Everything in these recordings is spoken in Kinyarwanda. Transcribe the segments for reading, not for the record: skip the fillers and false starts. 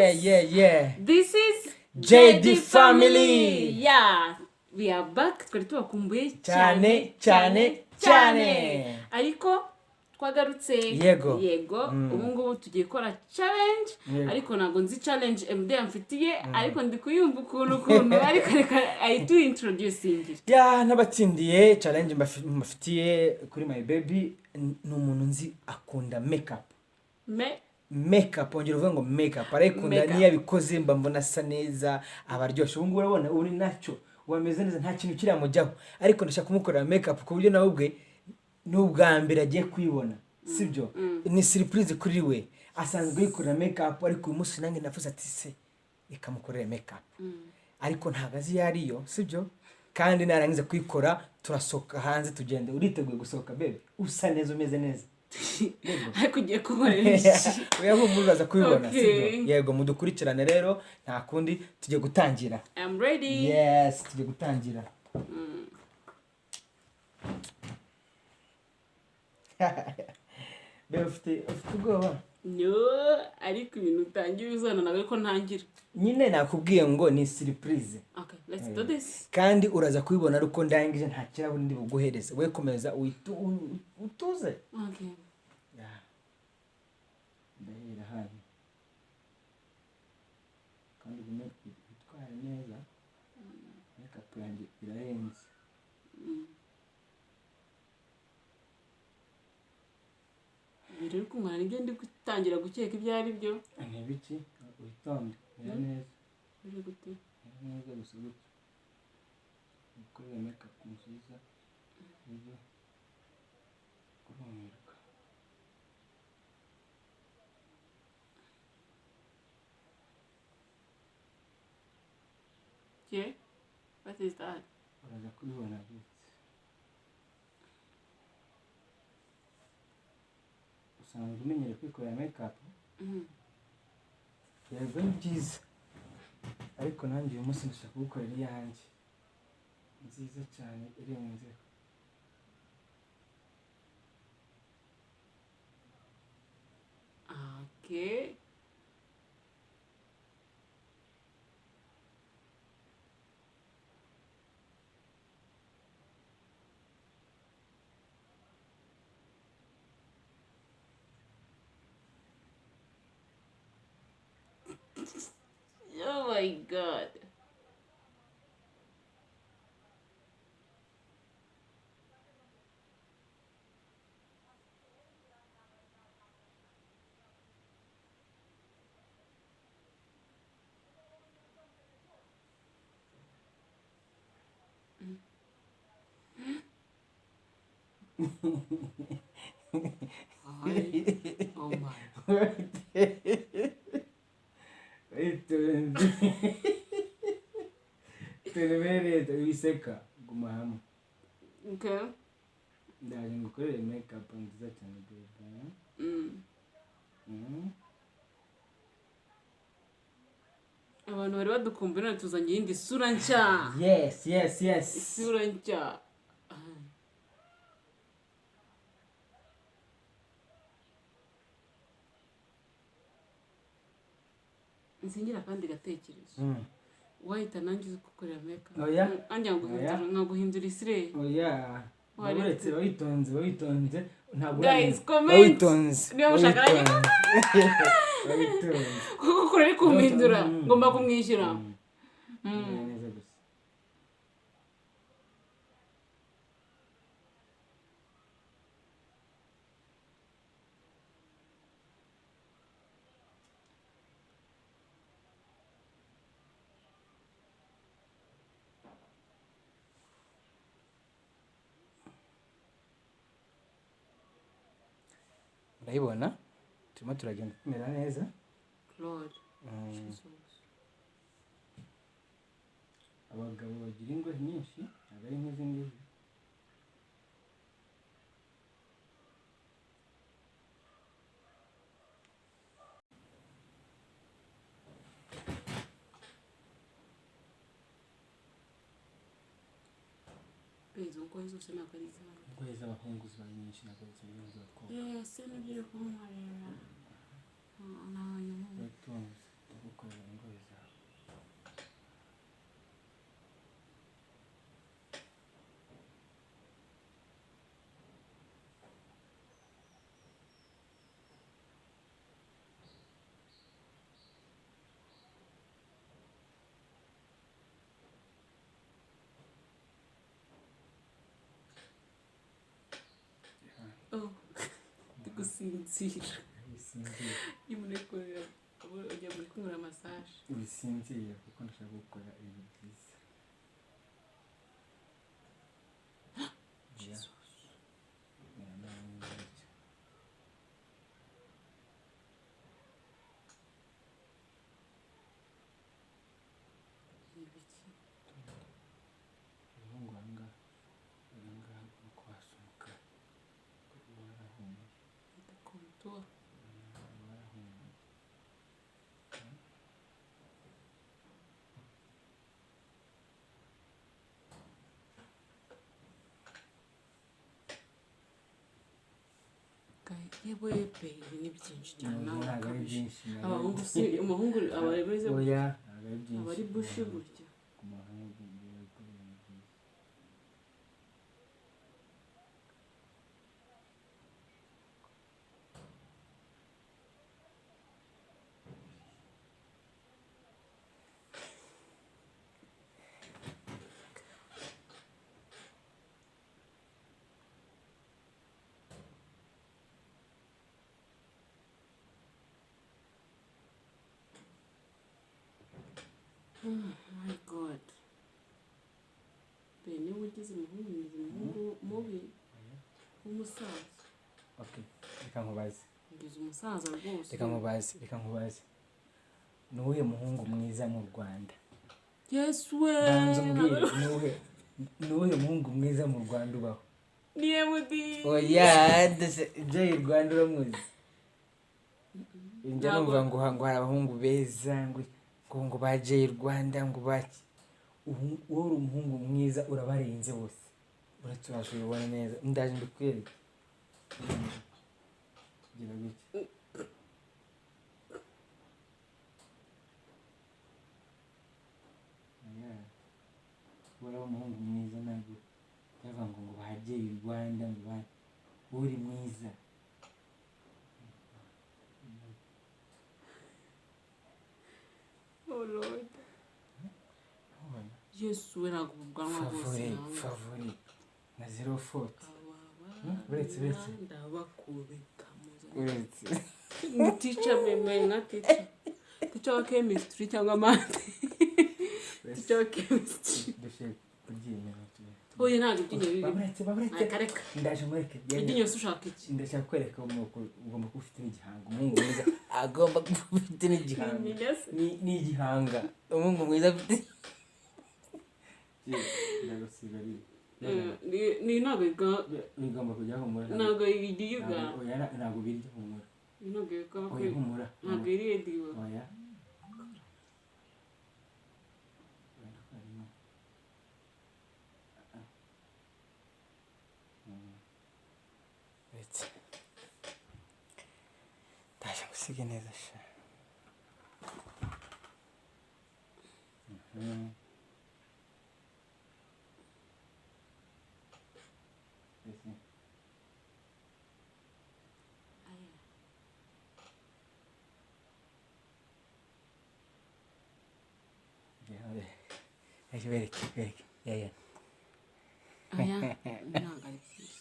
Yeah, yeah, yeah. This is JD Family. Yeah, we are back. Twari tubakumbuye Cyane, cyane, cyane. Ariko twagarutse. Yego. Yego. Ubu ngubu tugiye gukora challenge. Yego. Ariko ntabwo nzi challenge MD amfitiye, ariko ndi kuyumva ukuntu ariko reka ayitu introducing. Ya, n'abatsindiye challenge mbafitiye kuri my baby ni umuntu nzi akunda makeup. Me Makeup, ongera uvuge ngo makeup arayikunda. Makeup. Niyo abikoze mba mbona asa neza, aba aryoshye. Ubu ngubu urabona uri nacyo wameze neza, nta kintu kiramujyaho, ariko ndashaka kumukorera makeup ku buryo nawe ubwe ni ubwa mbere agiye kuyibona, sibyo? Ni surprise kuri we. Asanzwe yikorera makeup, ariko uyu munsi nanjye navuze ati se reka mukorere makeup, ariko ntabwo azi iyo ariyo, sibyo? Kandi narangiza kuyikora turasohoka hanze tugende. Uriteguye gusohoka baby, usa neza, umeze neza? Ariko ugiye kunkorera iki? Oya, humura, uraza kubibona. Okay. Sibyo? Yego, mudukurikirane rero, nta kundi, tugiye gutangira. I'm ready. Yes, tugiye gutangira. Babe, ufite ubwoba? No, ariko ibintu utangira uzana nawe ko ntangira. Nyine nakubwiye ngo ni surprise. Okay, let's do this. Kandi uraza kubibona ari uko ndangije, nta kirahuri ndi buguhereze. We komeza utuze. Okay. Ya. Ndahera hano kandi ugume witware neza, makeup yanjye irahenze. Ibintu uri kunkora nibyo ndi gutangira gukeka ibyo ari byo. Ni ibiki? Witonde, mera neza. Uri gute? Mera neza gusa gutya, ukorere makeup nziza ibyo kurumirwa. Yeah. What is that? Uraza kubibona gutya. Usanzwe umenyereye kwikorera makeup? Yego, ni byiza, ariko nanjye uyu munsi ndashaka kugukorera iyanjye nziza cyane irenzeho. Okay. Oh my God. Oh my. Witonze, turebereze, wiseka, guma hamwe. Okay. Ndaje ngukorere makeup nziza cyane baby. Abantu bari badukumbuye, none tuzanye iyindi sura nshya. Yes, yes, yes. Isura nshya. Nsingira akandi gatekerezo. Wahita nanjye uzi gukorera makeup. Oya. Anjye nkaguhindura isirere. Oya. Wari- Uretse witonze, witonze, ntabwo Guys, uramenya. comment. Witonze. Niba mushaka nanjye- Witonze. Kuko uri kumpindura, ngomba kumwishyura. Neza gusa. Urayibona, turimo turagenda tumera neza. Lord. Jesus. Abagabo bagira ingohe nyinshi, ntabwo ari nk'izi ngizi. Izo ngohe zose ntabwo ari izanjye. Ingohe z'abahungu ziba ari nyinshi, ntabwo ari iz'abakobwa. Yes, nibyo uri kunkorera. Ntabonye. Witonze, ndagukorera. Ndasinzira. Wisinzira. Iyo umuntu ari ujya muri kunywera massage. Wisinzira kuko ndashaka gukora ibintu byiza. Jesus. Yewe pe ibi ni byinshi cyane nawe Ntabwo ari ukabije. byinshi. Abahungu si umuhungu aba ameze Oya, ntabwo ari byinshi. aba ari bushi gutya. Ku muhungu ngiye gukora ibintu byiza. Oh my God. Be niba ugize umuhungu ngize umuhungu mubi w'umusaza. Okay, reka nkubaze. Ngize umusaza rwose. Reka nkubaze, reka nkubaze. Ni uwuhe muhungu mwiza mu Rwanda? Yesu we. Banza umbwire, ni uwuhe muhungu mwiza mu Rwanda ubaho? Ni MD. Oya, ndetse Jay Rwanda uramuzi. Njya numva ngo hari abahungu beza ngo ngo ba Jay Rwanda ngo baki. Wowe uri umuhungu mwiza urabarenze bose. Uretse uraje ubibona neza. Ndaje ndikwereke. Gira gutya. Oya. Wowe uri umuhungu mwiza ntabwo byavuga ngo ngo ba Jay Rwanda ngo ba uri mwiza. Oh Lord. Yesu we ntabwo ubwanwa bwose. Favori na 04. Uretse uretse. Ndabakubita muzanye. Uretse. Ni teacher meme nka teacher. Teacher wa chemistry cyangwa math. Teacher wa chemistry. Dushe kuryinyo. Oya ntabwo ibyinyo biri. Baburetse baburetse. Reka. Ndaje mwereke. Ibyinyo se ushaka iki? Ndashaka kwereka umwuko ugomba kuba ufite n'igihanga. Umuhungu mwiza agomba kuba ufite n'igihanga. Ni igihanga. Umuhungu mwiza afite. Ndagusiga riri. Ni ntabwo bigomba kujya humura. Ntabwo iribwa. Oya ntabwo birya humura. Ntabwo bigomba Oya humura. Ntabwo iribwa. Oya. Ndaje ngusige neza sha. Bereke, bereke. Ya ya. Aya, ntabwo ari byiza.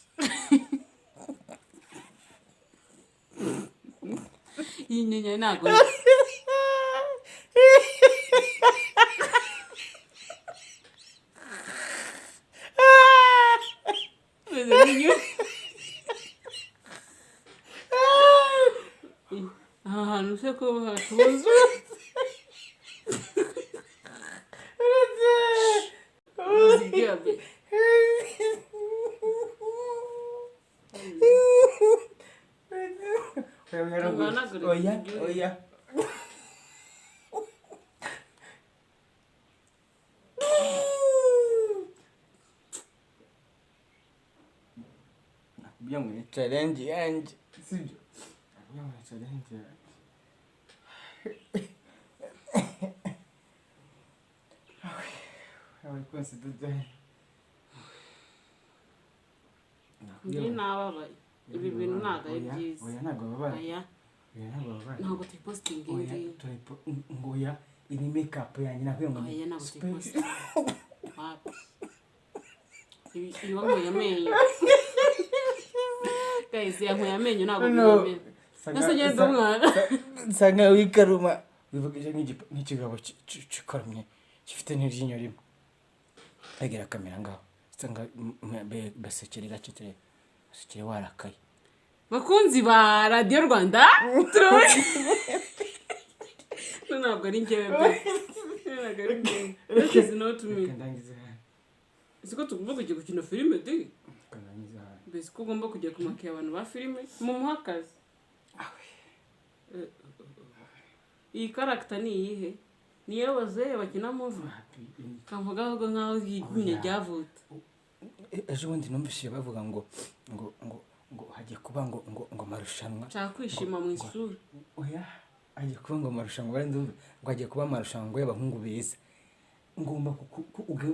Iyi nyenyeri ntabwo aha hantu se ko hatuzuye. Oya, oya. Nakubwiye ngo ni challenge yanjye, sibyo? Nakubwiye ngo ni challenge yanjye. Njye nababaye. Ibi bintu ntabwo ari byiza. Oya ntabwo babaye. Oya. Oya ntabwo babaye. Ntabwo tuyipositinga iyi ngiyi. Oya iyi make-up yanjye nakubwiye ngo Oya ntabwo tuyipositinga. Wapi. Ibi wanyweye amenyo. Guys, yankuye amenyo, ntabwo No. biyemera. Nase ngenda umwana. Nsa nkaho wikaruma, wivugije nk'ikigabo kikoromye, gifite n'iryinyo rimwe. Egera kamera ngaho. Nsa nka basekere gake, turebe basekere warakaye. Bakunzi ba Radiyo Rwanda, turabona. No, ntabwo ari njyewe pe, ntabwo ari njyewe. That is not me. Reka ndangize hano. Siko tugomba kujya gukina filime de. Reka ndangize hano. Mbese ko ugomba kujya kumakiya abantu ba filime, mumuhe akazi. Iyi character ni iyihe? Ni iy'abazehe bakina movie? Kavuga ahubwo nk'aho iryinyo ryavutse. Ejo bundi numvise bavuga ngo hagiye kuba ngo amarushanwa. Nshaka kwishima mu isura. Oya, hagiye kuba ngo amarushanwa, bari ndumva ngo hagiye kuba amarushanwa y'abahungu beza. Ngomba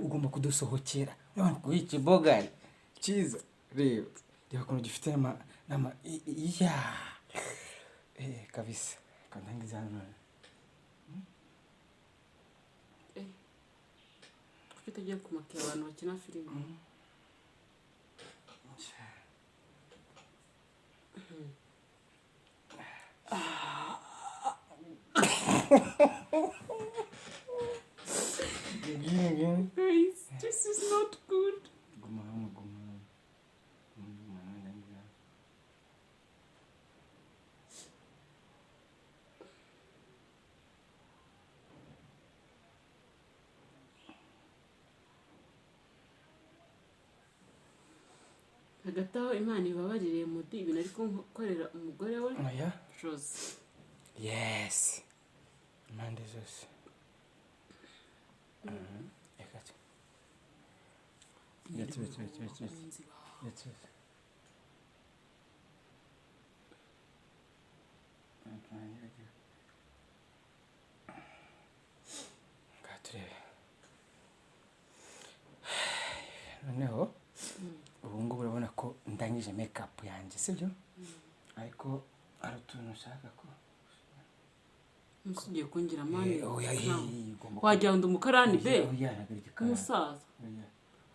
ugomba kudusohokera. Urabona ko ikibogari cyiza, reba, reba ukuntu gifite n'ama ya kabisa. Kandangiza hano none. Kuki utagiye kumakiya abantu bakina filime? Guys, this is not good. Guma hamwe, guma hamwe. Guma hamwe, ndangiza hano. Hagati aho, Imana ibabarire Mudi ibintu ari gukorera umugore we. Oya. Jose. Yes, impande zose. Reka uretse, uretse, uretse, uretse, uretse. Uretse, uretse. Ngaha turebe. Noneho ubu ngubu urabona ko ndangije makeup yanjye, sibyo? Ariko hari utuntu ushaka ko Umunsi ugiye kungira mani. Oya, ugomba Wagira ngo ndi umukarani be. Oya, ntabwo ari igikarani. Umusaza. Oya.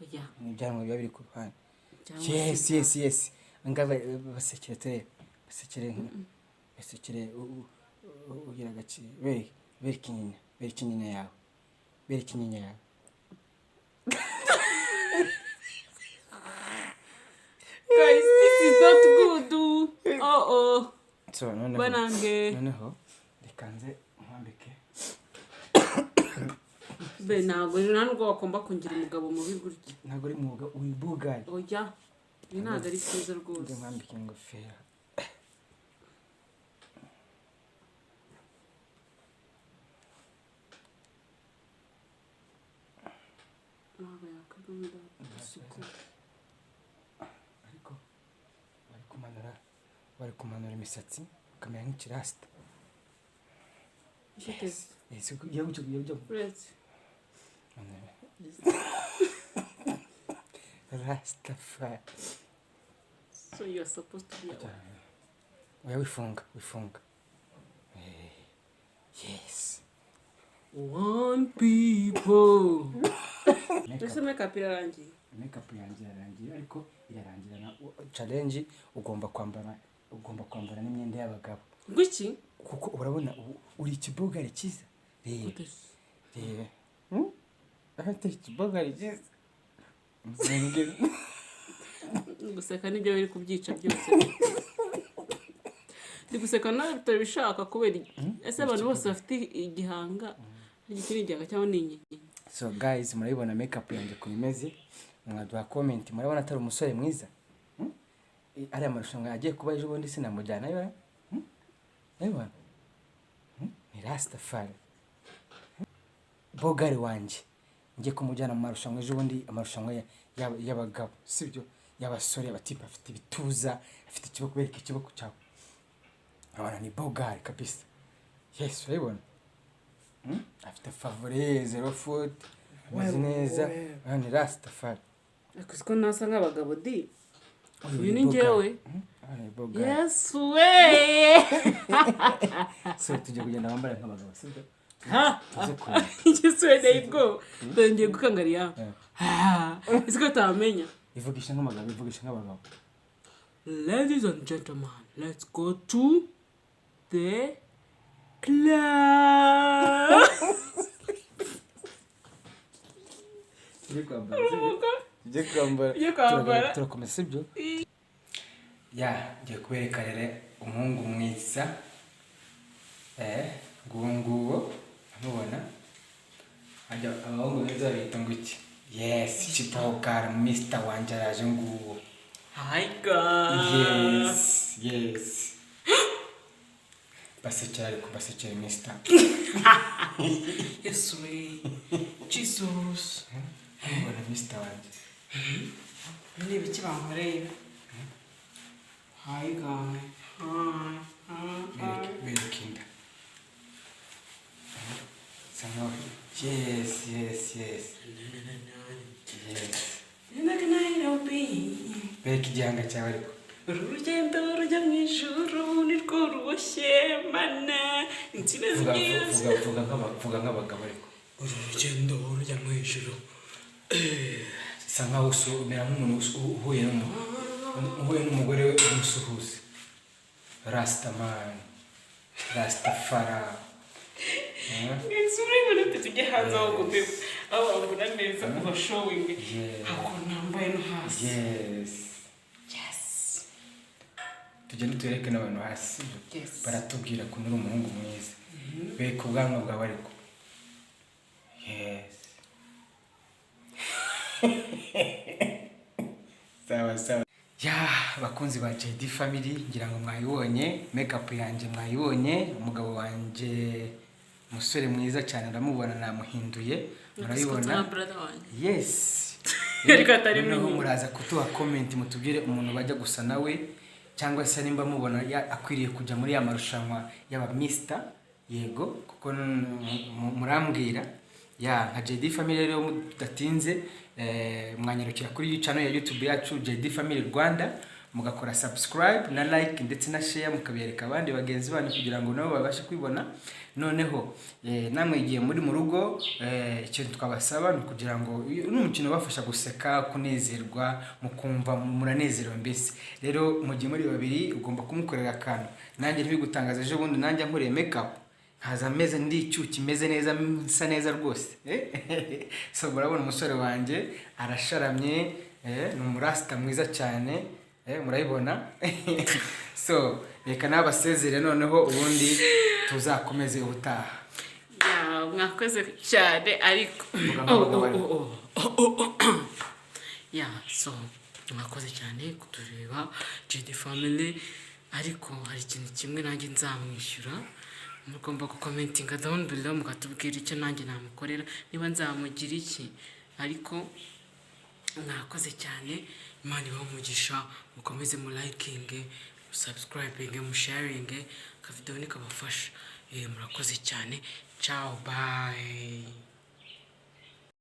Oya. Ni ibyanwa biba biri ku ruhande. Cyangwa Yes. se Yes, ngaba basekere, turebe, basekere, basekere. Ugira agaciro, bereke, bereke inyinya, bereke inyinya yawe, bereke inyinya yawe. Guys, this is not good. Oh oh. So noneho Banange. Noneho reka nze nkwambike. Be, ntabwo nta nubwo wagomba kungira umugabo mubi gutya. Ntabwo ari mwuga wibugari. Oya, ibi ntabwo ari byiza rwose. Nze nkwambike ingofero. Ntabwo yakwigumira isuku. Ariko bari kumanura imisatsi ukamera nk'ikirasita. Ifite Si ugiye gutyo, ugiye gutyo. Uretse. Rastafari. So you are supposed to be a Oya, wifunga, wifunga. Yes. One people. Mbese makeup irarangiye? Makeup yanjye irarangiye, ariko irarangira na challenge. Ugomba kwambara n'imyenda y'abagabo. Ngwiki? Kuko urabona ubu uri ikibogari cyiza, reba, reba. Afite ikibogari cyiza. Muzenge. Guseka nibyo biri kubyica byose. Ndi guseka nawe utabishaka kubera ese abantu bose bafite igihanga, hari iki ni igihanga cyangwa ni inyinya? So guys, murabibona makeup yanjye ukuntu imeze. Mwaduha comment. Murabona atari umusore mwiza? Hmm? Ariya marushanwa agiye kuba ejo bundi sinamujyanayo? Hmm? Urabibona? Hmm? Ni Rastafari. Bogari wanjye ngiye kumujyana mu marushanwa ejo bundi, amarushanwa y'abagabo, sibyo? Y'abasore, abatipe afite ibituza, afite ikiboko. Bereka ikiboko cyawe. Urabona ni bogari kabisa. Yes, urabibona? Hmm? Afite favore zero foot, ameze neza. Urabona ni Rastafari. Ariko siko nasa nk'abagabo di. Uyu Uyu ni bogari. njyewe. Hmm? Urabona ni bogari. Yesu we! So tugiye kugenda wambara nk'abagabo, sibyo? Ha! Tuze kureba. Yesu we, ndeye ubwoba, ndongeye gukangariya. Ese ko utamenya? Ivugisha nk'abagabo, ivugisha nk'abagabo. Ladies and gentlemen, let's go to the class. Tujye kwambara, sibyo? Tujye kwambara. Tujye kwambara. Turakomeza, sibyo? Ya, ngiye kubereka rero umuhungu mwiza. Nguwo nguwo amubona. Ajya abahungu beza bita ngo iki? Yes, Chipokara, Mr. wanje araje nguwo. Hi guys. Yes. Basekera ariko, basekera Mr. Yesu we. Jesus. Amubona Mr. wanje. Ni ibiki bankoreye? Hi guys. Hi. Hi. Bereka, bereka inda. Sa nkaho, yes. Yes. Bereka igihanga cyawe ariko. Urugendo rujya mu ijuru nirwo ruboshye mana inzira Vuga zigiye. Vuga, vuga vuga nk'abagabo ariko. Uru rugendo rujya mu ijuru. Sa nkaho umera nk'umuntu uhuye n'umugore we umusuhuza. Rastaman. Rastafari. Isura y'ibintu, tujye hanze aho gutema aho wabona neza uba showing aho nambaye no hasi. Yes. Yes. Tugende tubereke n'abantu hasi. Yes. Baratubwira ko uri umuhungu mwiza. Bereka ubwanwa bwawe ariko. Yes. Sawa sawa. Ya, bakunzi ba JD Family, ngira ngo mwayibonye makeup yanjye, mwayibonye umugabo wanjye, umusore mwiza cyane, ndamubona namuhinduye, murabibona. Brother wanjye. Yes. Ariko atari Noneho munini. muraza kutuha comment, mutubwire umuntu bajya gusa nawe, cyangwa se nimba mubona akwiriye kujya muri ya marushanwa y'aba Mister. Yego, kuko murambwira ya nka JD Family. Rero mudatinze, mwanyarukira kuri channel ya YouTube yacu JD Family Rwanda, mugakora subscribe na like ndetse na share, mukabereka abandi bagenzi banyu kugira ngo nabo babashe kwibona. Noneho namwe igihe muri mu rugo, ikintu twabasaba ni ukugira ngo uyu ni umukino ubafasha guseka, kunezerwa, mukumva muranezerewe mbese. Rero mu gihe muri babiri ugomba kumukorera akantu, nanjye ntibigutangaza ejo bundi nanjye nkoreye makeup nkaza meze ndi icyuki, meze neza, nsa neza rwose. So murabona umusore wanjye arasharamye, ni umurasita mwiza cyane, murabibona. So reka nabasezere noneho, ubundi tuzakomeze ubutaha. Ya, mwakoze cyane ariko. Vuga nk'abagabo ariko. Oh. Ya, so mwakoze cyane kutureba JD Family, ariko hari ikintu kimwe nanjye nzamwishyura. Mugomba gucommentinga down below mukatubwira icyo nanjye namukorera, niba nzamugira iki. Ariko mwakoze cyane, Imana ibahe umugisha. Mukomeze mu likinge, subscribinge, musharinge akavidewo nikabafasha. Murakoze cyane, ciao, bye.